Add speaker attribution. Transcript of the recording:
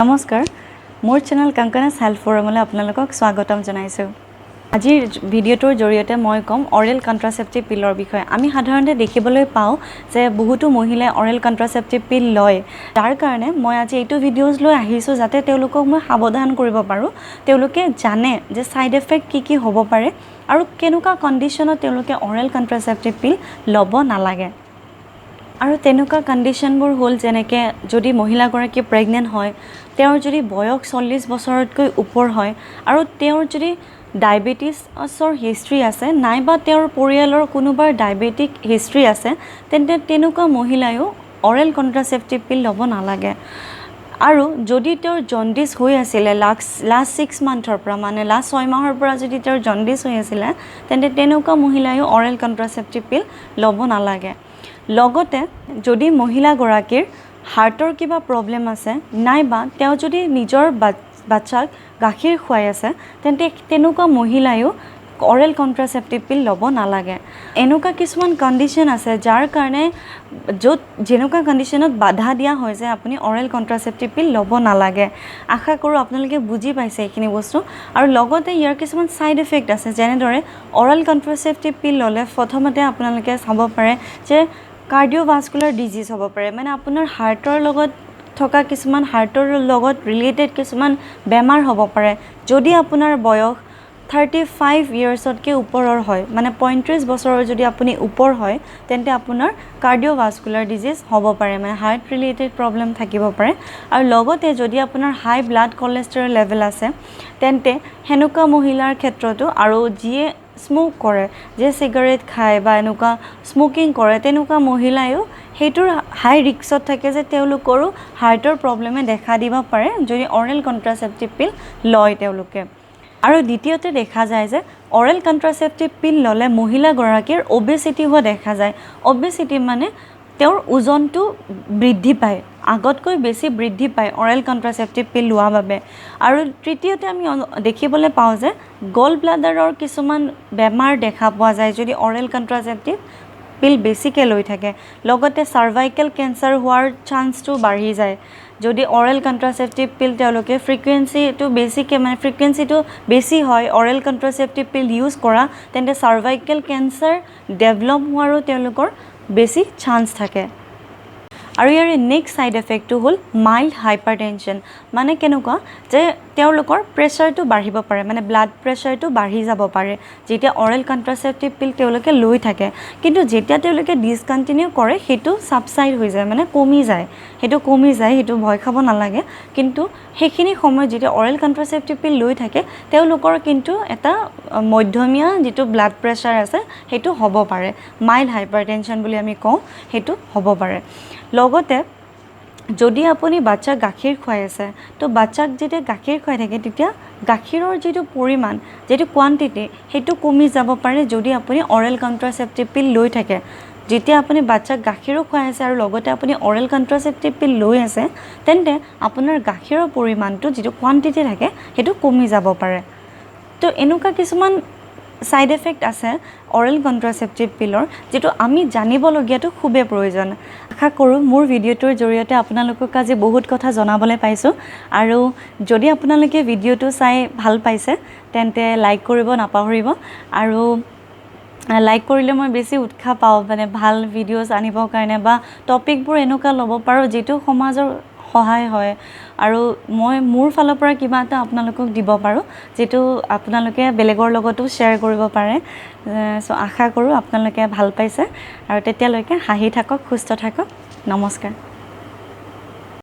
Speaker 1: নমস্কাৰ, মোৰ channel কংকনাছ health ফ'ৰামলৈ আপোনালোকক স্বাগতম জনাইছোঁ। আজিৰ ভিডিঅ'টোৰ জৰিয়তে মই ক'ম অৰেল কণ্ট্ৰাচেপ্টিভ পিলৰ বিষয়ে। আমি সাধাৰণতে দেখিবলৈ পাওঁ যে বহুতো মহিলাই অৰেল কণ্ট্ৰাচেপ্টিভ পিল লয়। তাৰ কাৰণে মই আজি এইটো ভিডিঅ'জ লৈ আহিছোঁ, যাতে তেওঁলোকক মই সাৱধান কৰিব পাৰোঁ। তেওঁলোকে জানে যে ছাইড এফেক্ট কি কি হ'ব পাৰে আৰু কেনেকুৱা কণ্ডিশ্যনত তেওঁলোকে অৰেল কণ্ট্ৰাচেপ্টিভ পিল ল'ব নালাগে। আৰু তেনেকুৱা কণ্ডিশ্যনবোৰ হ'ল যেনেকৈ যদি মহিলাগৰাকী প্ৰেগনেণ্ট হয়, তেওঁৰ যদি বয়স 40 বছৰতকৈ ওপৰ হয় আৰু তেওঁৰ যদি ডায়েবেটিছৰ হিষ্ট্ৰী আছে, নাইবা তেওঁৰ পৰিয়ালৰ কোনোবাৰ ডায়েবেটিক হিষ্ট্ৰী আছে, তেন্তে তেনেকুৱা মহিলায়ো অৰেল কণ্ট্ৰাচেপ্টিভ পিল ল'ব নালাগে। আৰু যদি তেওঁৰ জণ্ডিছ হৈ আছিলে লাষ্ট 6 মান্থৰ পৰা, মানে লাষ্ট 6 মাহৰ পৰা যদি তেওঁৰ জণ্ডিছ হৈ আছিলে, তেন্তে তেনেকুৱা মহিলায়ো অৰেল কণ্ট্ৰাচেপ্টিভ পিল ল'ব নালাগে। লগতে যদি মহিলাগৰাকীৰ হাৰ্টৰ কিবা প্ৰব্লেম আছে, নাইবা তেওঁ যদি নিজৰ বাচ্চাক গাখীৰ খুৱাই আছে, তেন্তে তেনেকুৱা মহিলায়ো অৰেল কণ্ট্ৰাচেপ্টিভ পিল ল'ব নালাগে। এনেকুৱা কিছুমান কণ্ডিশ্যন আছে যাৰ কাৰণে, য'ত যেনেকুৱা কণ্ডিশ্যনত বাধা দিয়া হয় যে আপুনি অৰেল কণ্ট্ৰাচেপ্টিভ পিল ল'ব নালাগে। আশা কৰোঁ আপোনালোকে বুজি পাইছে এইখিনি বস্তু। আৰু লগতে ইয়াৰ কিছুমান ছাইড এফেক্ট আছে, যেনেদৰে অৰেল কণ্ট্ৰাচেপ্টিভ পিল ল'লে প্ৰথমতে আপোনালোকে চাব পাৰে যে কাৰ্ডিঅ'ভাস্কুলাৰ ডিজিজ হ'ব পাৰে, মানে আপোনাৰ হাৰ্টৰ লগত থকা কিছুমান, হাৰ্টৰ লগত ৰিলেটেড কিছুমান বেমাৰ হ'ব পাৰে। যদি আপোনাৰ বয়স 35 ইয়েৰ্ছতকৈ ওপৰৰ হয়, মানে 35 বছৰৰ যদি আপুনি ওপৰ হয়, তেন্তে আপোনাৰ কাৰ্ডিঅ'ভাস্কুলাৰ ডিজিজ হ'ব পাৰে, মানে হাৰ্ট ৰিলেটেড প্ৰব্লেম থাকিব পাৰে। আৰু লগতে যদি আপোনাৰ হাই ব্লাড কলেষ্ট্ৰল লেভেল আছে, তেন্তে সেনেকুৱা মহিলাৰ ক্ষেত্ৰতো, আৰু যিয়ে স্ম'ক কৰে, যিয়ে চিগাৰেট খায় বা এনেকুৱা স্মকিং কৰে, তেনেকুৱা মহিলায়ো সেইটোৰ হাই ৰিস্কত থাকে যে তেওঁলোকৰো হাৰ্টৰ প্ৰব্লেমে দেখা দিব পাৰে যদি অৰেল কণ্ট্ৰাচেপ্টিভ পিল লয় তেওঁলোকে। আৰু দ্বিতীয়তে দেখা যায় যে অৰেল কণ্ট্ৰাচেপ্টিভ পিল ল'লে মহিলাগৰাকীৰ অবেচিটি হোৱা দেখা যায়। অবেচিটি মানে তেওঁৰ ওজনটো বৃদ্ধি পায়, আগতকৈ বেছি বৃদ্ধি পায় অৰেল কণ্ট্ৰাচেপ্টিভ পিল লোৱাৰ বাবে। আৰু তৃতীয়তে আমি দেখিবলৈ পাওঁ যে গল ব্লাডাৰৰ কিছুমান বেমাৰ দেখা পোৱা যায় যদি অৰেল কণ্ট্ৰাচেপ্টিভ পিল বেছিকৈ লৈ থাকে। লগতে চাৰ্ভাইকেল কেঞ্চাৰ হোৱাৰ চান্সটো বাঢ়ি যায় যদি অৰেল কণ্ট্ৰাচেপ্টিভ পিল তেওঁলোকে ফ্ৰিকুৱেঞ্চিটো বেছিকৈ, মানে ফ্ৰিকুৱেঞ্চিটো বেছি হয় অৰেল কণ্ট্ৰাচেপ্টিভ পিল ইউজ কৰা, তেন্তে চাৰ্ভাইকেল কেঞ্চাৰ ডেভেলপ হোৱাৰো তেওঁলোকৰ বেছি চান্স থাকে। আৰু ইয়াৰে নেক্সট ছাইড এফেক্টটো হ'ল মাইল্ড হাইপাৰ টেনশ্যন। মানে কেনেকুৱা যে তেওঁলোকৰ প্ৰেছাৰটো বাঢ়িব পাৰে, মানে ব্লাড প্ৰেছাৰটো বাঢ়ি যাব পাৰে যেতিয়া অৰেল কণ্ট্ৰাচেপ্টিভ পিল তেওঁলোকে লৈ থাকে। কিন্তু যেতিয়া তেওঁলোকে ডিছকণ্টিনিউ কৰে, সেইটো ছাবচাইড হৈ যায়, মানে কমি যায়, সেইটো কমি যায়। সেইটো ভয় খাব নালাগে। কিন্তু সেইখিনি সময়ত যেতিয়া অৰেল কণ্ট্ৰাচেপ্টিভ পিল লৈ থাকে, তেওঁলোকৰ কিন্তু এটা মধ্যমীয়া যিটো ব্লাড প্ৰেছাৰ আছে, সেইটো হ'ব পাৰে। মাইল্ড হাইপাৰ টেনশ্যন বুলি আমি কওঁ, সেইটো হ'ব পাৰে। লগতে যদি আপুনি বাচ্চাক গাখীৰ খুৱাই আছে, তো বাচ্চাক যেতিয়া গাখীৰ খুৱাই থাকে, তেতিয়া গাখীৰৰ যিটো পৰিমাণ, যিটো কোৱাণ্টিটি, সেইটো কমি যাব পাৰে যদি আপুনি অৰেল কণ্ট্ৰাচেপ্টিভ পিল লৈ থাকে। যেতিয়া আপুনি বাচ্চাক গাখীৰো খুৱাই আছে আৰু লগতে আপুনি অৰেল কণ্ট্ৰাচেপ্টিভ পিল লৈ আছে, তেন্তে আপোনাৰ গাখীৰৰ পৰিমাণটো, যিটো কোৱাণ্টিটি থাকে, সেইটো কমি যাব পাৰে। তো এনেকুৱা কিছুমান ছাইড এফেক্ট আছে অৰেল কণ্ট্ৰাচেপ্টিভ পিলৰ, যিটো আমি জানিবলগীয়াটো খুবেই প্ৰয়োজন। আশা কৰোঁ মোৰ ভিডিঅ'টোৰ জৰিয়তে আপোনালোকক আজি বহুত কথা জনাবলৈ পাইছোঁ। আৰু যদি আপোনালোকে ভিডিঅ'টো চাই ভাল পাইছে, তেন্তে লাইক কৰিব নাপাহৰিব। আৰু লাইক কৰিলে মই বেছি উৎসাহ পাওঁ, মানে ভাল ভিডিঅ'জ আনিবৰ কাৰণে বা টপিকবোৰ এনেকুৱা ল'ব পাৰোঁ যিটো সমাজৰ সহায় হয় আৰু মই মোৰ ফালৰ পৰা কিবা এটা আপোনালোকক দিব পাৰোঁ, যিটো আপোনালোকে বেলেগৰ লগতো শ্বেয়াৰ কৰিব পাৰে। চ' আশা কৰোঁ আপোনালোকে ভাল পাইছে। আৰু তেতিয়ালৈকে হাঁহি থাকক, সুস্থ থাকক। নমস্কাৰ।